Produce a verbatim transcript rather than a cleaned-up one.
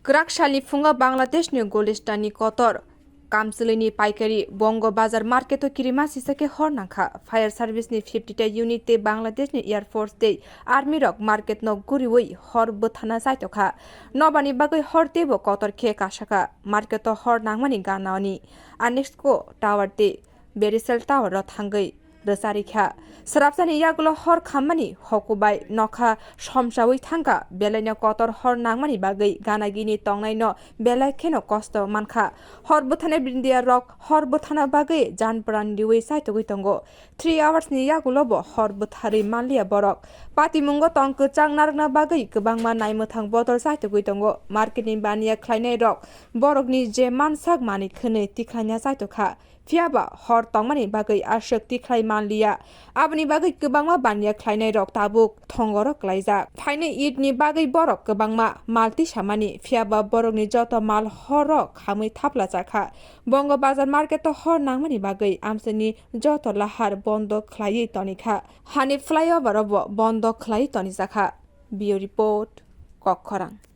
Kwrak salni phungo Bangladeshni Golistani kotor Kamchwlwini paikari Bongo Bazar market-o kirima sisa khe hor nangkha. Fire service-ni fifty ta unit tei Bangladeshni Air Force tei army rok market-no guriwi hor bwthana chaitokha. Nobani bagwi hor teibo kotor khe kasakha. Market-o hor nangmani gana-oni Anexco Tower tei Bericel Tower-o thangwi rwcharwi kha. Swrapsani yagulo hor khammani hokubai nokha somsawi thangkha, belaino kotor hor nangmani bagwi gana gini tongnaino belai kheno kosto mankha. Hor bwthana brindia rok hor bwthana bagwi jan pran riwi chaitogwi tongo. Three hours ni yagulo bo hor bwtharwi manliya borok. Patimungo tong kwchang narwkna bagwi kwbangma naimwthang bodol chaitogwi tongo. Market ni baniya khlainai rok borokni je mansak manwi khwnwi tikhlaina chaitokha. Phiyaba hor tongmani bagwi aswk tikhlai manliya. Aboni bagwi kwbangma baniya khlainai rok tabuk thongoro klaijak. Phainai Eid ni bagwi borok kwbangma mal tisamani, phiyaba borokni joto mal hor rok khamwi thapla chakha. Bongo Bazar market o hor nangmani bagwi amchaini joto lahar bondo khlaiwi tonikha. Hani flyover o bo bondo khlaiwi tonijakha. Bureau report, Kokkhorang.